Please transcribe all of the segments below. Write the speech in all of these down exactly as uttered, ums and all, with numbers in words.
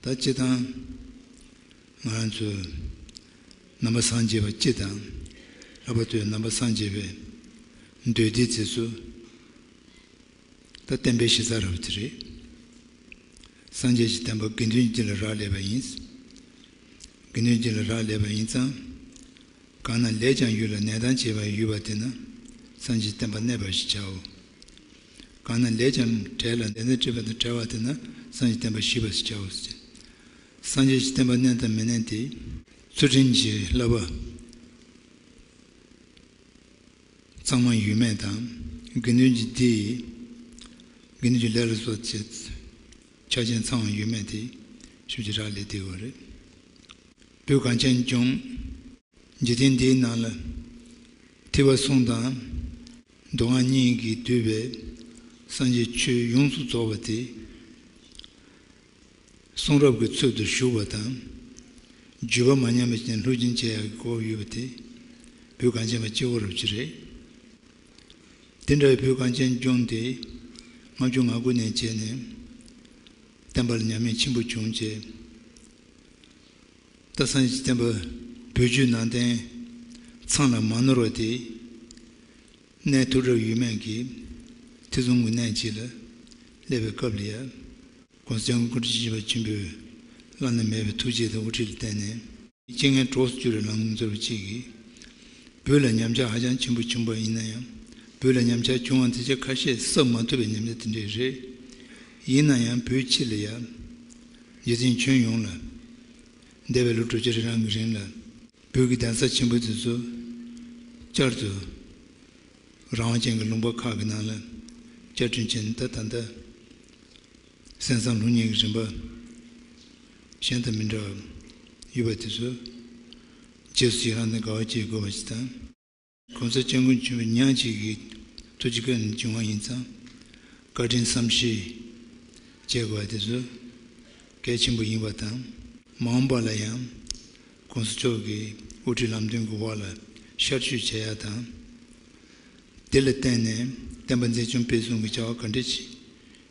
ད་སྤྱིར་བཏང་ང་རང་ཚོ་ནང་པ་སངས་རྒྱས་པ་སྤྱི་དང་། ལྷག་པར་དུ་ནང་པ་སངས་རྒྱས་པའི་འདུས་སྡེ་དེ་ཚོ་ད་བསྟན་པའི་གཞི་རྩ་རུ་དེ་རེད། སངས་རྒྱས་ཀྱི་བསྟན་པ་དགེ་འདུན་གྱི་ལ་རག་ལས་པ་ཡིན། དགེ་འདུན་གྱི་ལ་རག་ལས་པ་ཡིན་ཙང་། གང་ན་ལས་ཀྱང་ཡོད་ལ་ནན་ཏན་བྱས་པ་ཡོད་པ་དེ་ན་སངས་རྒྱས་བསྟན་པ་གནས་པ་ཞེས་བྱའོ། གང་ན་ལས་ཀྱང་བྲལ་ལ་ནན་ཏན་བྱས་པ་དང་བྲལ་བ་དེ་ན་སངས་རྒྱས་བསྟན་པ་ཞི་བ་ཞེས་བྱའོ། སངས་རྒྱས་ཀྱི་བསྟན་པ་གནས་དང་མི་གནས་དེ་ཚུལ་ཁྲིམས་ཀྱི་བསླབ་པ་གཙང་མ་ཡོད་མེད་དང་། དགེ་འདུན་གྱི་སྡེ་ཡི་དགེ་འདུན་གྱི་ལས་ལ་སོགས་བྱེད་ཆ་རྐྱེན་ཚང་བ་ཡོད་མེད་དེ་ཞིབ་ཅིག་རག་ལས་བསྡད་ཡོད་རེད། བོད་གངས་ཅན་ལྗོངས་འཇིག་རྟེན་འདིའི་ནང་ལ་ཐེག་པ་གསུམ་དང་མདོ་སྔགས་གཉིས་ཀྱིས་བསྡུས་པའི་སངས་རྒྱས་ཆོས་ཡོངས་སུ་རྫོགས་པ་དེ། གསུང་རབ་ཀྱི་ཚུལ་དུ་བཞུགས་པ་དང་། བརྒྱུད་པ་མ་ཉམས་པའི་ཕྱིར་ལྷུར་བྱིན་བྱེད་ཡག་གི་གོ་སྐབས་ཡོད་པ་དེ་བོད་གངས་ཅན་པ་གཅིག་པོ་རབ་ཅིག་རེད། དེ་འདྲ་བའི་བོད་གངས་ཅན་ལྗོངས་དེ་ལྔ་བཅུ་ང་དགུ་ནས་བྱས་ནས་བསྟན་པ་ལ་ཉམས་ཉེས་ཆེན་པོ་བྱུང་རྗེས། ད་སངས་རྒྱས་བསྟན་པ་བོད་བརྒྱུད་ནང་བསྟན་ཚང་ལ་མ་ནོར་བ་དེ། གནས་ཐུབ་གྲབས་ཡོད་མེད་ཀྱི་ཐེ་ཚོམ་གྱི་གནས་ཅིག་ལ་སླེབས་པའི་སྐབས་ལ་ཡ། ༸གོང་ས་༸སྐྱབས་མགོན་སྐུ་ཕྲེང་བཅུ་བཞི་པ་ཆེན་པོས་བླ་ན་མེད་པའི་ཐུགས་རྗེ་དང་དབུ་ཁྲིད་ལ་བརྟེན་ནས། རྐྱེན་ངན་གྲོགས་སུ་གྱུར་བའི་ལམ་འཛོལ་བ་གཅིག་གིས། བོད་ལ་ཉམས་ཆག་ཧ་ཅང་ཆེན་པོ་བྱུང་བ་ཡིན་ན་ཡང་། བོད་ལ་ཉམས་ཆག་བྱུང་བ་དེ་ཚོ་ཁ་ཤས་གསབ་མ་ཐུབ་པའི་ཉམས་ཆག་དེ་འདྲས་རེད། ཡིན་ན་ཡང་བོད་སྤྱི་ལ་ཡ། རྒྱལ་སྤྱིའི་ཁྱོན་ཡོངས་ལ། འདས་པའི་ལོ་དྲུག་ཅུ་རེ་གྲངས་ཀྱི་རིང་ལ། བོད་ཀྱི་གདན་ས་ཆེན་པོ་དེ་ཚོ་བསྐྱར་དུ་རང་དབང་ཅན་གྱི་ལུང་པ་ཁག་གི་ནང་ལ་བསྐྱར་སྐྲུན་བྱས་ནས། ད་ད་ལྟ་གསན་བསམ་ལྷུར་བསྙེན་གྱི་རིམ་པ་གཞན་དང་མི་འདྲ་བ་ཡོད་པ་དེ་ཚོ་རྗེས་སུ་ཡི་རང་དང་དགའ་བ་སྐྱེ་དགོས་པ་ཞིག་དང་། ༸གོང་ས་༸སྐྱབས་མགོན་ཆེན་པོ་ཉག་གཅིག་གི་ཐུགས་ཀྱི་བཀའ་ནས་བྱུང་བ་ཡིན་ཙང་། བཀའ་དྲིན་བསམ་ཤེས་བྱེད་དགོས་པ་དེ་ཚོ་གལ་ཆེན་པོ་ཡིན་པ་དང་། མ་འོངས་པ་ལ་ཡང་༸གོང་ས་མཆོག་གི་དབུ་ཁྲིད་ལམ་སྟོན་གྱི་འོག་ལ་ཤར་བསྐྱོད་བྱེད་ཡ་དང་། དེ་ལ་བརྟེན་ནས་བསྟན་པ་འཛིན་སྐྱོང་སྤེལ་གསུམ་གྱི་བྱ་བ་ག་འདྲ་ཞིག་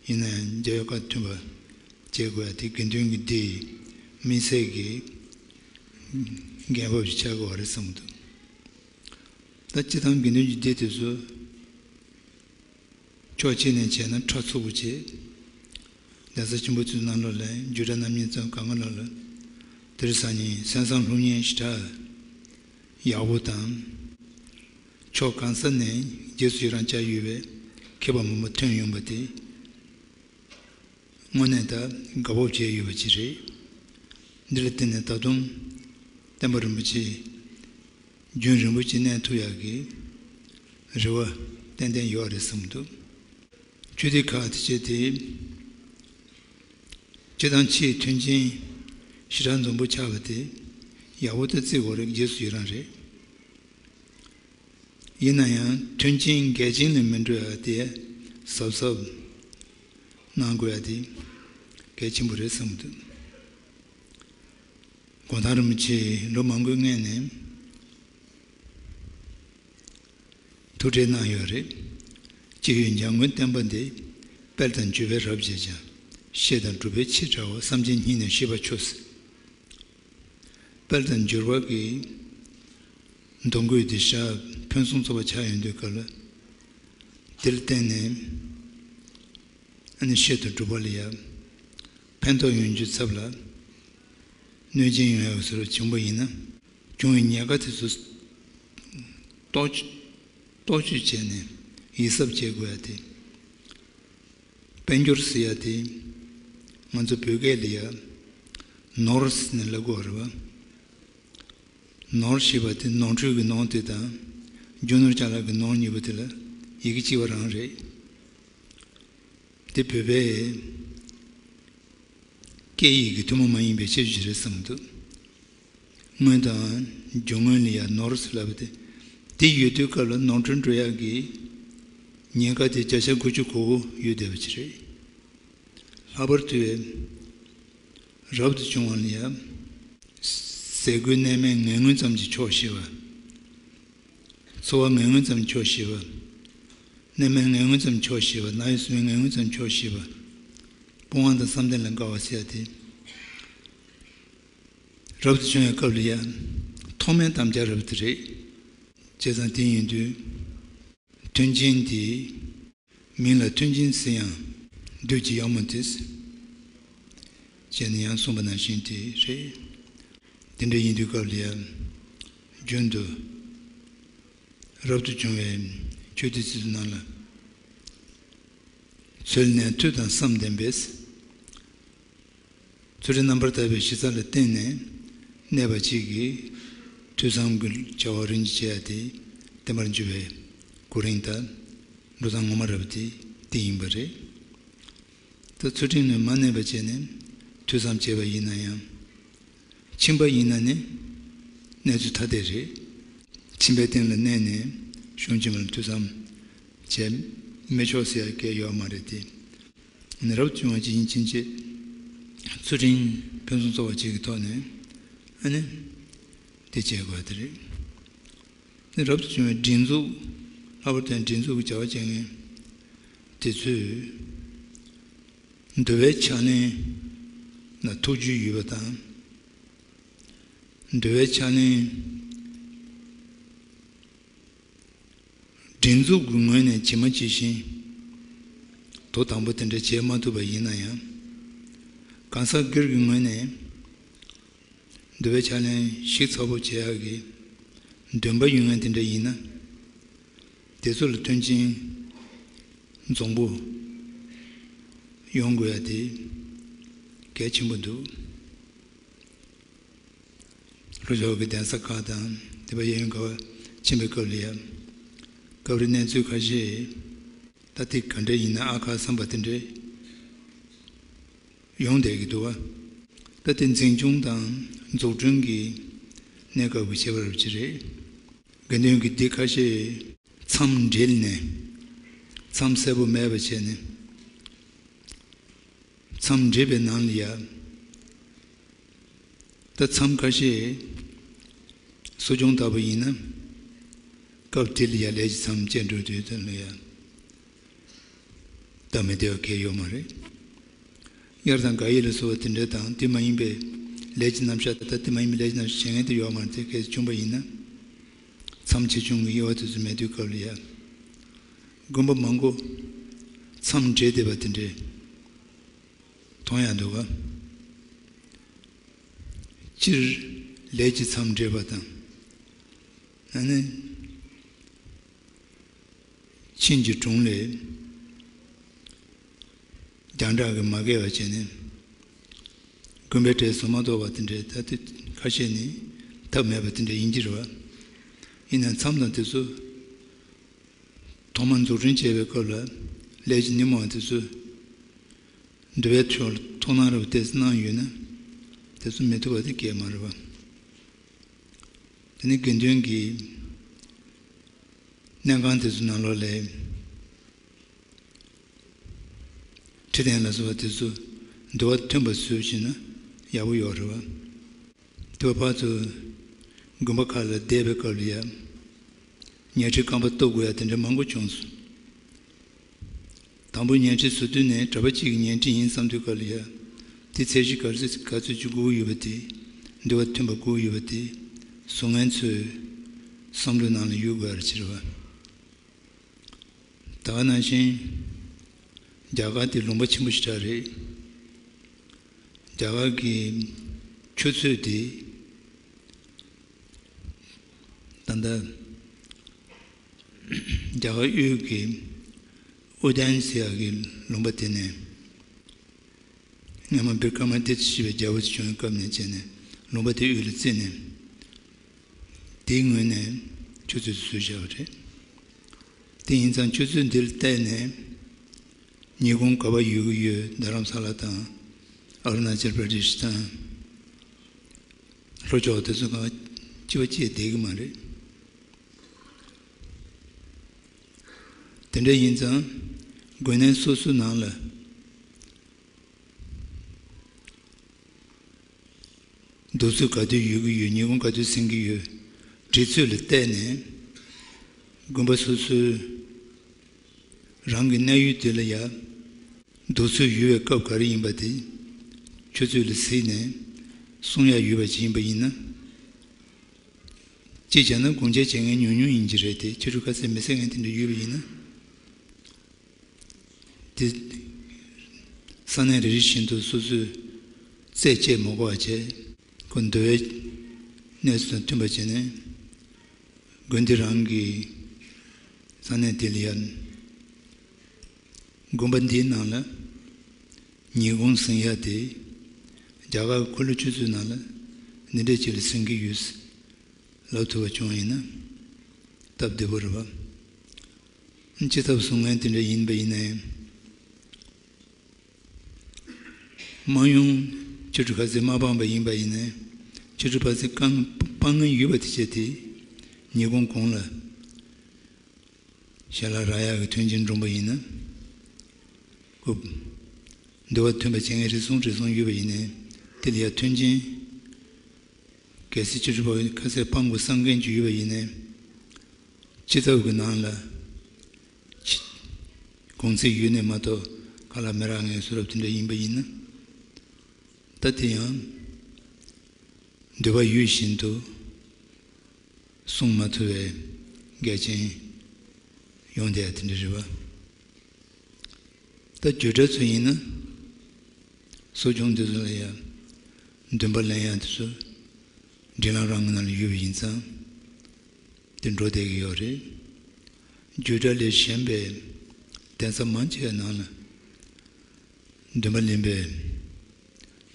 ཡིན་ན་ཡང་རྒྱལ་བའི་བཀའ་མཐུན་པ་བྱེད་དགོས་ཡ་དེ་དགེ་འདུན་གྱི་སྡེ་ཡི་དམིགས་བསལ་གྱི་འགན་བབ་ཅིག་ཆགས་དགོས་པ་རེད་བསམ་གྱི་འདུག་ད་སྤྱིར་བཏང་དགེ་འདུན་གྱི་སྡེ་དེ་ཚོ་ཕྱོགས་གཅིག་ནས་བྱས་ན་ཕྲ་ཚུགས་པོ་བྱས། གདན་ས་ཆེན་པོ་ཚོའི་ནང་ལོགས་ལ་རྒྱུད་གྲྭ་རྣམ་གཉིས་ཙམ་གང་ག་ལ་ལ་དེར་སང་ཉིན་གསན་བསམ་ལྷུར་བསྙེན་ཞེ་དྲག་ཡག་པོ་དང་། ཕྱོགས་གང་ས་ནས་རྗེས་སུ་ཡི་རང་བྱ་ཡོད་པའི་མཁས་པ་མང་པོ་ཐོན་ཡོང་བ་དེ། དངོས་གནས་ད་དགའ་སྤོབས་བྱས་ཡོད་པ་ཅིག་རེད། འདི་ལ་བརྟེན་ནས་ད་དུང་བསྟན་པ་རིན་པོ་ཆེ་རྒྱུན་རིང་པོ་ཅིག་གནས་ཐུབ་ཡག་གི་རེ་བ་ཏན་ཏན་ཡོད་རེད་བསམ་འདུག་ཆོས་སྡེ་ཁག་དེ་བྱས་ཏེ་སྤྱི་དང་ཕྱིའི་མཐུན་རྐྱེན་ཞེ་དྲག་འཛོམས་པོ་ཆགས་པ་དེ་ཡག་པོ་ད་བརྩི་དགོས་རེད། རྗེས་སུ་ཡི་རང་རེད། ཡིན་ན་ཡང་མཐུན་རྐྱེན་འགལ་རྐྱེན་ལ་མི་འགྲོ་ཡ་དེ་གཟབ་གཟབ་གནང་དགོས་ཡ་དེ་གལ་ཆེན་པོ་རེད་བསམ་གྱི་འདུག་གུང་ཐང་རིན་པོ་ཆེས་ལོ་མང་པོའི་སྔོན་ནས་ཐུགས་ཁྲལ་གནང་ཡོད་རེད། སྤྱི་ཡོངས་འཇམ་མགོན་བསྟན་པ་འདི། དཔལ་དང་འབྱོར་པས་རབ་བྱས་ཀྱང་། བཤད་དང་སྒྲུབ་པས་ཆེས་ཕྲ་བ། བསམ་གྱིས་སྙིང་ནས་ཤེས་པ་ཆོས། དཔལ་དང་འབྱོར་པ་གི་འདུ་འགོད་དེ་ཤ་ཕུན་སུམ་ཚོགས་པ་ཆགས་ཡོང་དུས་སྐབས་ལ། དེ་ལ་བརྟེན་ནས་ཨ་ནི་བཤད་དང་སྒྲུབ་པ་ལ་ཡ་ཕན་ཐོགས་ཡོང་རྒྱུའི་ཚབ་ལ་གནོད་སྦྱིན་ཡོང་ཡག་བཟོ་འདྲ་བྱུང་པ་ཡིན་ན། བྱུང་བའི་ཉེན་ཁ་དེ་ཚོ་རྟོག་རྟོག་དཔྱོད་བྱས་ནས་ཡིད་གཟབ་བྱེད་དགོས་ཡ་དེ། དཔལ་འབྱོར་ཟེར་ཡ་དེ་ང་ཚོ་བོད་སྐད་ལ་ཡ་ནོར་ཟེར་ནས་ལབ་དགོས་རེད་བ། ནོར་ཞེས་པ་དེ་ནོར་འཁྲུལ་གྱི་ནོར་དེ་དང་རྒྱུ་ནོར་ཅ་ལག་གི་ནོར་གཉིས་པོ་དེ་ལ་ཡི་གེ་གཅིག་པ་རང་རེད། དེ་བོད་པའི་སྐད་ཡིག་གི་ཐུན་མོང་མ་ཡིན་པའི་ཁྱད་ཆོས་ཤིག་རེད་བསམ་གྱི་འདུག་དངུལ་དང་རྒྱུ་དངུལ་ལ་ཡང་ནོར་ཟེར་ལབ་པ་དེ། དེ་ཡོད་དུས་སྐབས་ལ་ནོར་འཁྲུལ་འགྲོ་ཡག་གི་ཉེན་ཁ་དེ་བརྒྱ་ཆ་དགུ་བཅུ་གོ་དགུ་ཡོད་བསྡད་པ་ཅིག་རེད། ལྷག་པར་དུ་རབ་ཏུ་བྱུང་བ་ལ་ཡང་ཟས་གོས་གནས་མལ་ངན་ངོན་ཙམ་གྱིས་ཆོག་ཤེས་པ། འཚོ་བ་ངན་ངོན་ཙམ་འཁྱོག་ཤེས་པ། གནས་མལ་ངན་ངོན་ཙམ་འཁྱོག་ཤེས་པ། ན་ཡོད་གསུམ་པོ་ངན་ངོན་ཙམ་འཁྱོག་ཤེས་པ། སྤོང་བ་དང་བསམ་གཏན་ལ་དགའ་བ་ཟེར་ཡ་དེ། རབ་ཏུ་བྱུང་བའི་སྐབས་ལ་ཡང་ཐོག་མའི་དམ་བཅའ་རབ་ཏུ་རེད། བྱས་ཙང་དེ་ཡིན་དུས། མཐུན་རྐྱེན་དེ། མིང་ལ་མཐུན་རྐྱེན་ཟེར་ཡང་། བདུད་ཀྱི་གཡང་མོ་དེ། ཅེས་ནས་ཡང་གསུངས་པ་ནང་བཞིན་དེ་རེད། དེ་འདྲ་ཡིན་དུས་སྐབས་ལ་ཡང་། རྒྱུན་དུ། རབ་ཏུ་བྱུང་བའི་ཆོས་སྡེ་སྲིད་ཚོགས་ནང་ལ། ཚུལ་གནས་ཐོས་དང་བསམ་ལྡན་པས། ཚུལ་ཁྲིམས་རྣམ་པར་དག་པའི་གཞི་རྩ་ལ་བརྟེན་ནས་གནས་པ་གཅིག་གིས་ཐོས་བསམ་གྱི་བྱ་བ་རིམ་གྱིས་བྱེད་ཡ་དེ་བསྟན་པར་འགྱུར་བའི་གོ་རིམ་ལྟར་འགྲོ་སྟངས་ངོ་མ་རབ་དེ་དེ་ཡིན་པ་རེད། ད་ཚུལ་ཁྲིམས་ནི་མ་གནས་པ་བྱས་ནས་ཐོས་བསམ་བྱས་པ་ཡིན་ན་ཡང་། ཕྱིན་པ་ཡིན་ན་ནི་གནས་ཚུལ་ཐ་དད་རེད། ཕྱིན་པའི་སྟེང་ལ་གནས་ནས་གཞུང་ཕྱིན་པ་ལ་ཐོས་བསམ་བྱས་མི་ཆོག་ཟེར་ཡ་གལ་ཡོད་མ་རེད་དེ། ནི་རབ་བྱུང་བ་ཅིག་ཡིན་ཕྱིན་ཆད། ཚུལ་ཁྲིམས་ཕུན་སུམ་ཚོགས་པ་ཅིག་གི་ཐོག་ནས་ཨ་ནི་དེ་བྱེད་དགོས་དེ་རེད། ནི་རབ་ཏུ་བྱུང་བའི་སྒྲིག་འཛུགས། ལྷག་པར་དུ་སྒྲིག་འཛུགས་ཀྱི་བྱ་བ་བྱེད་མཁན་དེ་ཚོས་འདུལ་བའི་ཕྱག་ལེན་ལ་ཐུགས་རྒྱུས་ཡོད་པ་དང་། འདུལ་བའི་ཕྱག་ལེན། སྒྲིག་འཛུགས་ཀྱི་ངོས་ནས་ཇི་མ་ཇི་བཞིན་དོ་དམ་པོ་དེ་འདྲ་བྱེད་མ་ཐུབ་པ་ཡིན་ན་ཡང་། གང་ཟག་སྒེར་གྱི་ངོས་ནས་འདུལ་བའི་ཕྱག་ལེན་ཞིབ་ཚགས་པོ་བྱེད་ཡག་གི་འདུན་པ་ཡོད་མཁན་དེ་འདྲ་ཡིན་ན། དེ་ཚོ་ལ་མཐུན་རྐྱེན་འཛོམས་པོ་ཡོང་དགོས་ཡ་དེ་གལ་ཆེན་པོ་འདུག་ལྷོ་ཕྱོགས་ཀྱི་གདན་ས་ཁག་དང་དེ་པ་གཡས་གཡོན་ག་བ་ཕྱིན་པའི་སྐབས་ལ་ཡང་། སྐབས་རེ་གནས་ཚུལ་ཁ་ཤས་ད་དེ་ག་འདྲ་ཡིན་ན་ཨ་ཁ་བསམ་པ་དེ་འདྲ་ཡོང་བསྡད་ཀྱི་འདུག་བ། ད་དེ་འཛིན་སྐྱོང་དང་འཛུགས་སྐྲུན་གྱི་གནས་སྐབས་ཀྱི་བྱེད་པ་རབ་ཅིག་རེད། དགེ་འདུན་གྱི་སྡེ་ཁ་ཤས་མཚམས་སྦྲེལ་ནས་མཚམས་གསལ་པོ་མེད་པ་བྱས་ནས། མཚམས་འདྲེས་པའི་ནང་ལ་ཡ། ད་མཚམས་ཁ་ཤས་གསོ་སྦྱོང་ལྟ་བུ་ཡིན་ན། སྐབས་དེ་ལ་ཡ་ལས་ཀྱི་མཚམས་བཅད་འགྲོ་དུས་དེ་ལ་ཡ། སྟབས་མི་བདེ་བ་གལ་ཡོད་མ་རེད། དབྱར་དང་དགག་དབྱེ་ལ་སོགས་པ་དེ་འདྲ་དང་དེ་མ་ཡིན་པའི་ལས་ཀྱི་རྣམ་གཞག་ད་དེ་མ་ཡིན་པའི་ལས་ཀྱི་རྣམ་གཞག་བྱེད་མཁན་དེ་ཡོད་མ་རེད་དེ་གལ་སྲིད་བྱུང་པ་ཡིན་ན། མཚམས་ཆེ་ཆུང་གི་དབྱེ་བ་དེ་ཚོ་མེད་དུས་སྐབས་ལ་ཡ། དགོན་པ་མང་པོ་མཚམས་འདྲེས་བསྡད་པ་དེ་འདྲས་མཐོང་ཡག་འདུག་ག་སྤྱིར་ལས་ཀྱི་མཚམས་འདྲེས་པ་དང་། ཨ་ནི། ཆིན་གྱི་དྲུང་ལས་རྒྱང་གྲགས་ཀྱིས་མ་བརྒལ་བ་བྱས་ནས། དགོན་པའི་གྲས་སུ་མ་གཏོགས་པ་དེ་འདྲའི་ད་ལྟ་ཁ་ཤས་ནི་ཐབས་མེད་པ་དེ་འདྲ་ཡིན་གྱི་རེད་བ། ཡིན་ནའང་མཚམས་དང་དེ་ཚོ་ཐོག་མར་འཛུགས་སྐྲུན་བྱས་པའི་སྐབས་ལ་ལས་ཀྱི་ཉིན་མོ་དེ་ཚོ་འདུལ་བའི་ཕྱོགས་ལ་ཐུགས་སྣང་རབ་ཏོག་ཙམ་གནང་ཡོད་ན་དེ་ཚོ་མི་ཐུབ་པ་དེ་གལ་མ་རེད་བ། དེ་ནི་དགེ་འདུན་གྱི་གནས་ཁང་དེ་ཚོ་ནང་ལོགས་ལ། ཁྲི་གདན་ལ་སོགས་པ་དེ་ཚོ་འདུལ་བ་མཐུན་པ་བཟོས་ཕྱིན་ན་ཡག་པོ་ཡོད་རེད་བ། དེ་བ་ཕར་ཚུར་དགོན་པ་ཁག་ལ་བསྡད་པའི་སྐབས་ལ་ཡ། ཉལ་ཁྲི་རྐང་པ་གཏུབ་དགོས་ཡ་དེ་འདྲ་མང་པོ་བྱུང་སོང་། དང་པོ་ཉལ་ཁྲི་བཟོ་དུས་ནས་གྲྭ་པ་གཅིག་གི་ཉལ་ཁྲི་ཡིན་བསམ་དུས་སྐབས་ལ་ཡ། དེ་ཚད་གཞི་ག་ཚོད་ག་ཚོད་ཅིག་དགོས་ཀྱི་ཡོད་པ་དེ། འདུལ་བ་མཐུན་པ་དགོས་ཀྱི་ཡོད་པ་དེ། བཟོ་མཁན་ཚོའི་བསམ་བློའི་ནང་ལ་ཡོད་དགོས་ཡ་རེད་ཕྱིར་བ། ད་ག་ནང་བཞིན་རྒྱ་གར་དེ་ལུང་པ་ཆེན་པོ་ཞེ་དྲག་རེད། རྒྱ་གར་གྱི་ཆུ་ཚོད་དེ་ད་ལྟ་རྒྱ་གར་དབུས་ཀྱི་ཨུ་ཏན་ཟེར་ཡག་གི་ལུང་པ་དེ་ནས། སྔོན་མ་བི་ཀྲ་མ་དི་ཏི་ཞེས་པའི་རྒྱལ་པོ་ཞིག་བྱུང་བའི་སྐབས་ནས་བྱས་ནས་ལུང་པ་དེ་དབུས་ལ་བརྩིས་ནས། དེའི་ངོས་ནས་ཆུ་ཚོད་བཟོས་བཞག་པ་རེད། དེ་ཡིན་ཙང་ཆུ་ཚོད་འདི་ལ་བལྟས་ནས་ཉིན་གུང་ག་པར་ཡོད་ཀྱི་ཡོད། རྡ་རམ་ས་ལ་དང་ཨ་རུ་ན་ཅལ་པྲ་དེ་ཤི་དང་ལྷོ་ཕྱོགས་དེ་ཚོ་གང་ག་གཅིག་པ་གཅིག་བསྡད་ཀྱི་མ་རེད། དེ་འདྲ་ཡིན་ཙང་དགོན་གནས་སོ་སོའི་ནང་ལ། འདུག་ཚུལ་ག་དུས་ཡོད་ཀྱི་ཡོད། ཉིན་གུང་ག་དུས་ཟིན་གྱི་ཡོད། སྒྲིག་ཚུལ་ལ་བལྟས་ནས་དགོན་པ་སོ་སོའི་རང་གི་གནས་ཡུལ་དེ་ལ་ཡ་འདུག་ཚུལ་ཡོད་པའི་སྐབས་ག་རེ་ཡིན་པ་དེ་ཆུ་ཚོད་ལ་གཟིགས་ནས་ གསུང་ཡག་ཡོད་པ་ཅིག་ཡིན་པ་ཡིན་ན། གཅིག་བྱས་ན་སྒོམ་ཆེན་བྱེད་མཁན་ཉུང་ཉུང་ཡིན་གྱི་རེད་དེ། ཆོ་འཕྲུལ་ཁ་གསལ་མི་གསལ་མཁན་དེ་འདྲ་ཡོད་པ་ཡིན་ན། དེ་ས་གནས་རེ་རེ་བཞིན་དུ་སོ་སོའི་རྩད་བཅད་མ་དགོས་པ་བྱས། ཁོ་འདུལ་བའི་གནས་ཚུལ་དང་མཐུན་པ་བྱས་ནས། དགོན་འདི་རང་གི་ས་གནས་དེ་ལ་ཡང་། དགོན་པ་འདིའི་ནང་ལ་ཉིན་གུང་གཟིམ་ཡག་དེ། རྒྱ་གར་གྱི་འཁོར་ལོ་ཆུ་ཚོད་ནང་ལ་འདི་འདྲས་ཅིག་ལ་གཟིམ་གྱི་ཡོད། ལབ་ཐུབ་པ་བྱུང་ཡིན་ན་སྟབས་བདེ་པོ་རེད་པ། སྤྱི་ཐབ་གསུང་མཁན་དེ་འདྲ་ཡིན་པ་ཡིན་ནའི། དམངས་ཡོངས་ཆོ་འཕྲུལ་ཁ་གསལ་མ་སྤངས་པ་ཡིན་པ་ཡིན་ནའི། ཆོ་འཕྲུལ་ཁ་གསལ་སྤང་སྤང་མཁན་ཡོད་པ་དེ་བྱས་ཏེ། ཉིན་གུང་གུང་ལ་ཞལ་ལག་རག་ཡག་གི་མཐུན་རྐྱེན་འགྲུབ་པ་ཡིན་ན། ཁོ་འདུལ་བ་མཐུན་པ་བྱེད་མཁན་རེ་ཟུང་རེ་ཟུང་ཡོད་པ་ཡིན་ནའི། དེ་ལ་ཡང་མཐུན་རྐྱེན། གལ་སྲིད་ཆོ་འཕྲུལ་ཁ་གསལ་སྤང་དགོས་བསམ་མཁན་ཅིག་ཡོད་པ་ཡིན་ནའི། སྤྱི་ཐབ་ཀྱི་ནང་ལ་ཕྱི་གུང་ཚིགས་ཡོད་ནས་མ་གཏོགས་ཁ་ལག་མི་རག་མཁན་བཟོ་འདྲ་དེ་འདྲ་ཡིན་པ་ཡིན་ན། ད་དེ་ཡང་འདུལ་བ་ཡོད་བཞིན་དུ་གསུང་མ་ཐུབ་པའི་འགལ་རྐྱེན་ཡོང་བསྡད་ཡ་དེ་འདྲ་རེད་པ། ད་བརྒྱུད་གྲྭ་ཚོ་ཡིན་ན། གསོ་སྦྱོང་འདི་ཚོ་ལ་ཡང་འདུན་པ་ལེན་ཡག་དེ་ཚོ་སྒྲིག་ལམ་རང་གི་ནང་ལ་ཡོད་པ་ཡིན་ཙང་། དེ་འགྲོ་བསྡད་ཀྱི་ཡོད་རེད། བརྒྱུད་གྲྭ་ལས་གཞན་པའི་གདན་ས་མང་ཆེ་བའི་ནང་ལ་འདུན་པ་ལེན་པའི་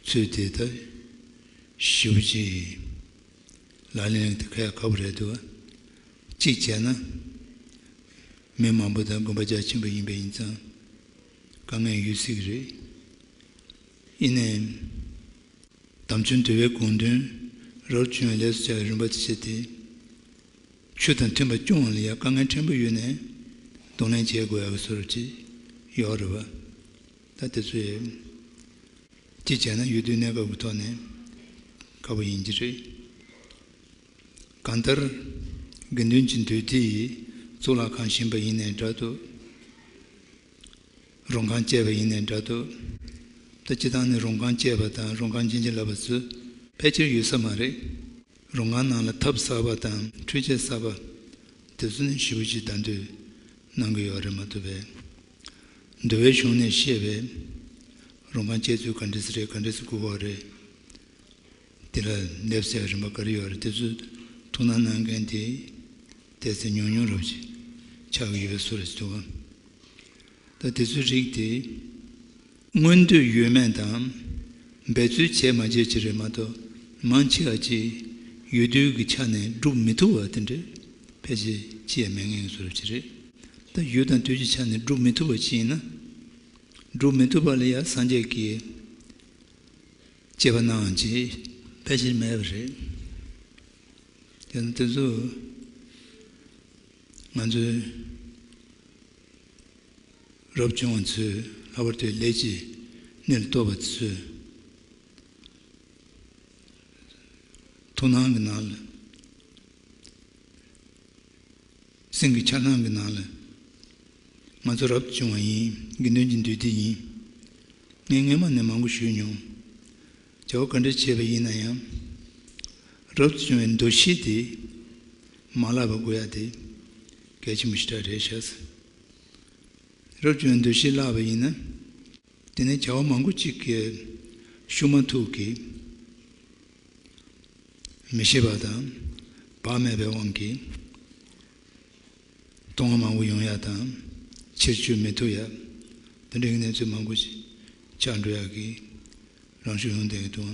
ཚུལ་དེ་ད་ཞེ་པོ་ཅིག་ལག་ལེན་དེ་ཁ་ཡ་ཁག་པོ་རེད་འདུག་གཅིག་བྱས་ན། མི་མང་པོ་དང་དགོན་པ་རྒྱ་ཆེན་པོ་ཡིན་པ་ཡིན་ཙང་། དཀའ་ངལ་ཡོད་སྲིད་ཀྱི་རེད། ཡིན་ནའི། དམ་ཆོས་འདུལ་བའི་དགོངས་དོན་རབ་བྱུང་བའི་ལས་སུ་བྱ་བའི་རིམ་པ་དེ་བྱས་ཏེ། ཆོས་དང་མཐུན་པར་སྐྱོང་བ་ལ་ཡང་དཀའ་ངལ་ཕྲན་བུ་ཡོད་ནའི་གདོང་ལེན་བྱེད་དགོས་ཡག་གི་བཟོ་འདྲ་ཅིག་ཡོད་རེད་པ། ད་དེ་ཚོ་ཡང་གཅིག་བྱས་ན་ཡུལ་དུས་གནས་སྐབས་ཀྱི་ཐོག་ནས་ཁག་པོ་ཡིན་གྱི་རེད། གང་ལྟར་དགེ་འདུན་གྱི་འདུས་སྡེ་ཡིས་གཙུག་ལག་ཁང་བཞེངས་པ་ཡིན་ནའི་འདྲ་འདུག་རོང་ཁང་བཅས་པ་ཡིན་ནའི་འདྲ་འདུག་ད་སྤྱིར་བཏང་ནི་རོང་ཁང་བཅས་པ་དང་རོང་ཁང་བྱིན་གྱིས་བརླབས་པ་ཚོ་ཕལ་ཆེར་ཡོད་ས་མ་རེད། རོང་ཁང་ནང་ལ་ཐབ་གསར་པ་དང་འཕྲུལ་ཆས་གསར་པ་དེ་ཚོ་ནི་ཞེ་པོ་ཅིག་གདན་འདྲེན་གནང་གི་ཡོད་རེད་མ་གཏོགས་པས། འདུལ་བའི་གཞུང་ནས་བཤད་པའི་རོང་ཁང་བཅས་ཚུལ་ག་འདྲ་ཞིག་རེད། ག་འདྲ་ཞིག་དགོས་པ་རེད། དེ་ལ་སླེབས་ཡག་རིམ་པ་ག་རེ་ཡོད་རེད། དེ་ཚོ་ཐུགས་སྣང་གནང་མཁན་དེ་ཏོག་ཙམ་ཉུང་ཉུང་འདྲ་པོ་ཅིག་ཆགས་ཀྱི་ཡོད་པའི་བཟོ་འདྲ་ཅིག་འདུག་གམ། ད་དེ་ཚོའི་རིགས་དེ་མངོན་འདོད་ཡོད་མེད་དང་འབད་རྩོལ་བྱས་མ་བྱས་ཅིག་རེད་མ་གཏོགས། མང་ཆེ་བ་ཅིག་ཡུལ་དུས་ཀྱི་ཆ་ནས་སྒྲུབ་མི་ཐུབ་པ་དེ་འདྲ་ཕལ་ཆེར་ཅི་ཡང་མེད་མཁན་གྱི་བཟོ་འདྲ་ཅིག་རེད། ད་ཡུལ་དང་དུས་ཀྱི་ཆ་ནས་སྒྲུབ་མི་ཐུབ་པ་ཅིག་ཡིན་ན། སྒྲུབ་མི་ཐུབ་པ་ལ་ཡང་སངས་རྒྱས་ཀྱིས་དཔྱད་པ་གནང་བ་ཅིག་ཕལ་ཆེར་མེད་པ་རེད། དེ་ནི་དེ་ཚོ་ང་ཚོའི་རབ་བྱུང་བ་ཚོས་ལྷག་པར་དུ་ལས་ཀྱི་གནས་ལ་གཏོགས་པ་ཚོས་ཐུགས་སྣང་གི་ནང་ལ། སེམས་ཀྱི་འཆར་སྣང་གི་ནང་ལ། ང་ཚོ་རབ་བྱུང་བ་ཡིན། དགེ་འདུན་གྱི་འདུས་སྡེ་ཡིན། ངས་སྔོན་མ་ནས་མང་པོ་ཞུས་མྱོང་། བྱ་བ་ག་འདྲ་བྱས་པ་ཡིན་ན་ཡང་། རབ་ཏུ་བྱུང་བའི་འདུ་ཤེས་དེ་མ་བརླག་པ་དགོས་ཡ་དེ་གལ་ཆེན་པོ་ཞེ་དྲག་རེད་ཤག་རབ་ཏུ་བྱུང་བའི་འདུ་ཤེས་བརླག་པ་ཡིན་ན། དེ་ནས་བྱ་བ་མང་པོ་ཅིག་གི་ཤུགས་མ་ཐུག་གི་མི་ཤེས་པ་དང་བག་མེད་པའི་དབང་གིས། ལྟུང་བ་མང་པོ་ཡོང་ཡ་དང་། ཕྱིར་བཅོས་མི་ཐུབ་ཡ། དེ་འདྲའི་གནས་ཚུལ་མང་པོ་ཞིག་ཆགས་འགྲོ་ཡ་གི་རང་ཤུགས་ཡོང་བསྡད་ཀྱི་འདུག་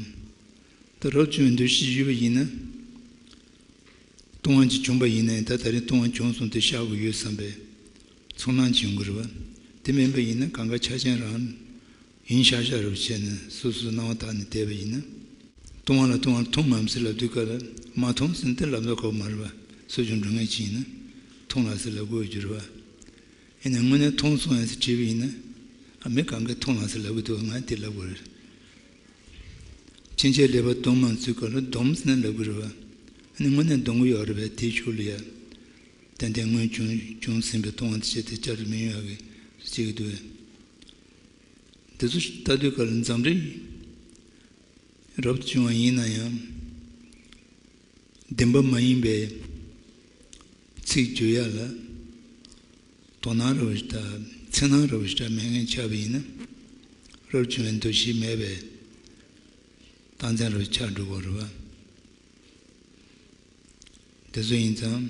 ད་རབ་བྱུང་བའི་འདུ་ཤེས་ཡོད་པ་ཡིན་ན། ལྟུང་བ་ཅིག་བྱུང་པ་ཡིན་ནའི་ད་ད་རེས་ལྟུང་བ་བྱུང་སོང་དེ་བཤགས་དགོས་ཡོད་བསམ་པའི་ཚོར་སྣང་ཅིག་ཡོང་གི་རེད་པ། དེ་མིན་པ་ཡིན་ན་གང་ག་ཆ་རྐྱེན་རང་ཡིན་ཤག་ཤག་རབ་བྱས་ནས་སོ་སོའི་སྣང་བ་དག་ནས་བསྡད་པ་ཡིན་ན། ལྟུང་བ་ལ་ལྟུང་བ་མཐོང་ངམ་ཟེར་ལབ་དུས་སྐབས་ལ་མ་མཐོང་ཟེར་ན་དེ་ལབ་ན་ཁག་པོ་མ་རེད་པ། གསོ་སྦྱོང་འགྲོ་མཁན་ཅིག་ཡིན་ན་མཐོང་ལགས་ཟེར་ལབ་དགོས་རྒྱུ་རེད་པ། ཡིན་ནའི་དངོས་གནས་མཐོང་སོང་ངས་ཟེར་དྲིས་པ་ཡིན་ན། ཨ་མི་གང་གས་མཐོང་ལགས་ཟེར་ལབ་གི་འདུག་ང་དེ་ལབ་དགོས་རེད། ཕྱིན་ཆད་ལེགས་པར་བསྡོམས་མ་ཚུལ་ག་ལ་བསྡོམས་ཟེར་ན་ལབ་གི་རེད་པ། ཨ་ནི་དངོས་གནས་བསྡོམས་གི་ཡོད་རེད་པས་དེའི་ཤུགས་ལ་ཡ། ཏན་ཏན་སྔོན་བྱུང་བྱུང་ཟིན་པའི་ལྟུང་བ་དེ་བྱས་ཏེ་བསྐྱར་དུ་མི་ཡོང་ཡག་གི་བྱེད་ཀྱི་འདུག་པས། འདི་ཚོ་ལྟ་དུས་ག་ལ་འཛམ་རིག་རབ་ཏུ་བྱུང་བ་ཡིན་ན་ཡང་བདེན་པ་མ་ཡིན་པའི་ཚིག་བརྗོད་ཡ་ལ་དོ་སྣང་རབ་ཞིག་དང་འཚེར་སྣང་རབ་ཞིག་དང་མེད་མཁན་ཆགས་པ་ཡིན་ན། རབ་བྱུང་བའི་འདུ་ཤེས་མེད་པའི་རྟགས་མཚན་རབ་ཆགས་འགྲོ་གི་རེད་པ། དེ་ཚོ་ཡིན་ཙང་།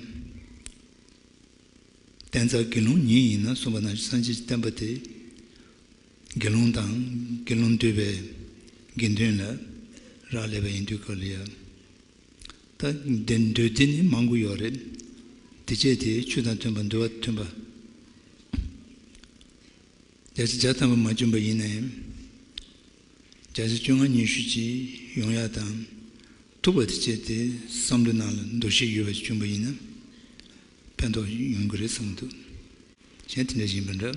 བསྟན་རྩ་དགེ་སློང་ཉིད་ཡིན་ན་གསུངས་པ་ནང་བཞིན་སངས་རྒྱས་ཀྱི་བསྟན་པ་དེ་དགེ་སློང་དང་དགེ་སློང་འདུས་པའི་དགེ་འདུན་ལ་རག་ལས་པ་ཡིན་དུས་སྐབས་ལ་ཡ། ད་འདི་འདུལ་སྡེ་ནི་མང་པོ་ཡོད་རེད། དེ་བྱས་ཏེ་ཆོས་དང་མཐུན་པ་འདུལ་བ་མཐུན་པ། བརྒྱ་ཆ་བརྒྱ་ཐམ་པ་མ་བྱུང་པ་ཡིན་ན་ཡང་། བརྒྱ་ཆ་བཅོ་ལྔ་ཉི་ཤུ་ཅིག་ཡོང་ཡ་དང་། ཐུབ་པ་དེ་བྱས་ཏེ་བསམ་བློའི་ནང་ལ་འདུ་ཤེས་ཡོད་པ་ཞིག་བྱུང་པ་ཡིན་ན། ཕན་ཐོགས་ཡོང་གི་རེད་བསམ་འདུག་གཞན་དེ་འདྲ་ཡིན་པ་འདྲ།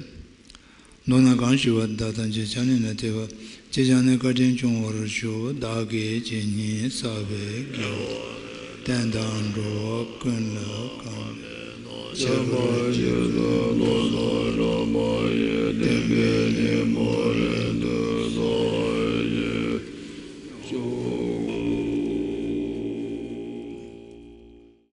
མདོར་ན་གང་ཞུ་བ་བདག་ཐམས་ཅད་ཕྱག་ལེན་ལ་གཏད་པ། ཅི་བྱས་ནས་བཀའ་དྲིན་སྐྱོང་བར་ཤོག་བདག་གིས་ཇི་སྙེད་བསགས་པའི་དགེ་བ་བསྟན་དང་འགྲོ་བ་ཀུན་ལ་གང་། ཁྱད་པར་ཅི་ལ་ལོ་ལོ་ར།